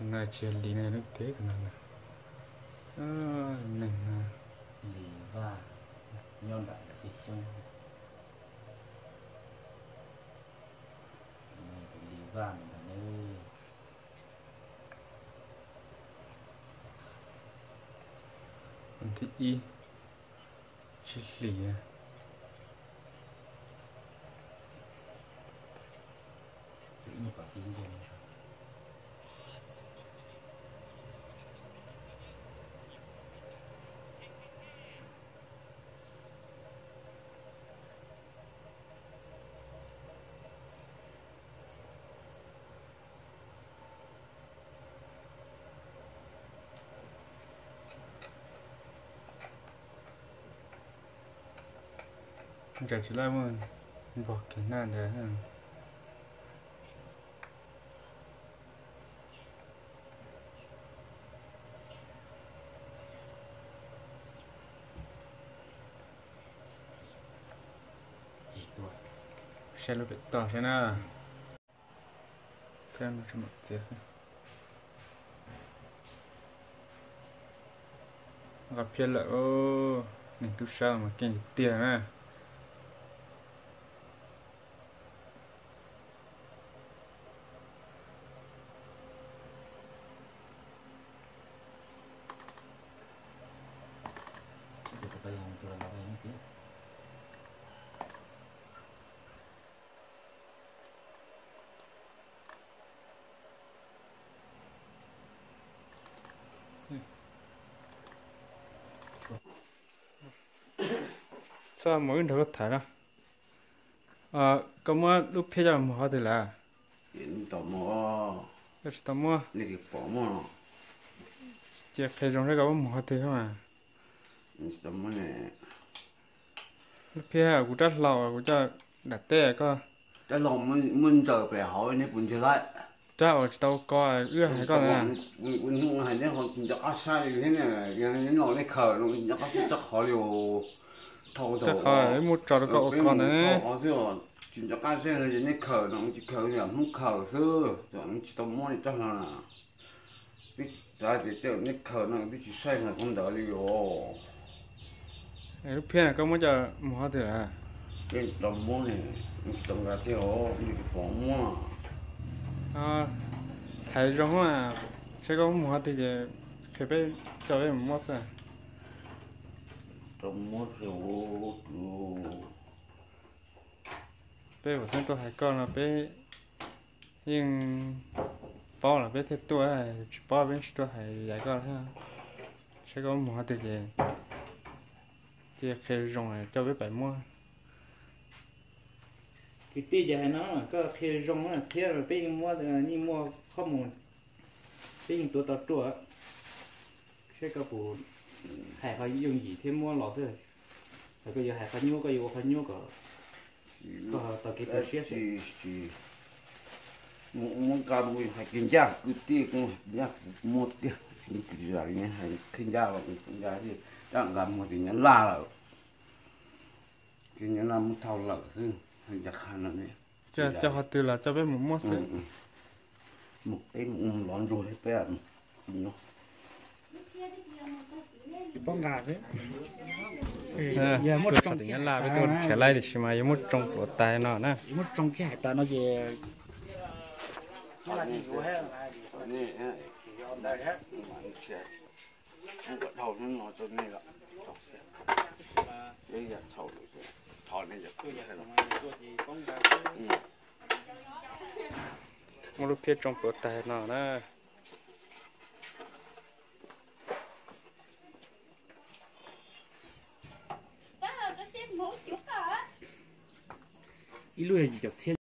No tsis yog lis, no lub teb no. Neeg no. Lis vaj nyob nram tej xyoob. Tus lis vaj ntag nawb. Thib ib, tsib hlis. Ntsaws tsis laj muaj npog kiag naj ntawd. Saib lub pem toj saib na. Nqa phiab lawm, neeg tub sab mas keej tiag na. Txhob mus, wb nrog koj tham na. Koj muab lub phiab coj mus qhov twg lawm? Koj tsis tau muab. Ces qhia zoo saib koj muab mus qhov twg mas. Lub phiab kuv rab hlau kuv coj dam teb koj. Rab hlau muaj ntsaws pem hauv, neb puas ntseeg lawm? Rab uas tsis tau ko, wb hais koj na. Hais neb ho tsis nco qab saib li thiab, neb los neb khaws no tsis nco qab saib tsob qhov li. Thau tau, wb muab tso rau koj ua ko ntawd ne. Tsis nco qab saib, neb khaws no tsis khaws, yog Hmoob khaws xwb, tsis tau muab li rab hlau na. Twb xav tias tej neb khaws no twb tsis saib hais qhov ntawd li os. Lub phiab koj muab coj mus qhov twg lawm? Tej tau muab ne, tsis tau nqa thiab os, tsis pom muab. Hais zoo mas, saib koj muab mus qhov twg ces qhia peb, coj peb mus muab xwb. Tau muab xwb. Peb puas xeeb tuaj hais koj no peb yeej paub los peb thiaj tuaj, tsis paub peb tsis tuaj hais yam koj thiab. Saib koj muab mus qhov twg ces cia qhia zoo coj peb pais muab. Kwv tij, ces hais no koj qhia zoo thiab peb yeej muab, yeej muaj qhov mus, peb yeej tuav tau ruaj. Saib koj puas hais qhov yooj yim thiab muab los xwb. Hos koj yuav hais qhov nyuaj koj yuav ua qhov nyuaj kom koj tau kev tu siab xwb. Muab nqa mus hais kiag ncaj, kwv tij, kuv hais kiag ncaj, kuv muab tiag, kuv zam li hais qhia ncaj los kuv nqa tiag, rab nqa muag tias Nyab Laj lawm. Ces Nyab Laj muab thau lawm xwb, hais ncaj qha no ne. Coj qhov twg los coj peb mus muab xwb. Mus peb mus lov ntsuag peb. Paub nqa xwb. Tuaj txog tim Nyab Laj peb tuaj nrhiav laib tiam sis mas yuav muab tsoo pluav tais no na. Yuav muab tsoo kiag hais tas no ces Muab lub phiab tsoo pluav tais no na. Ib lub yog yim caum txhiab.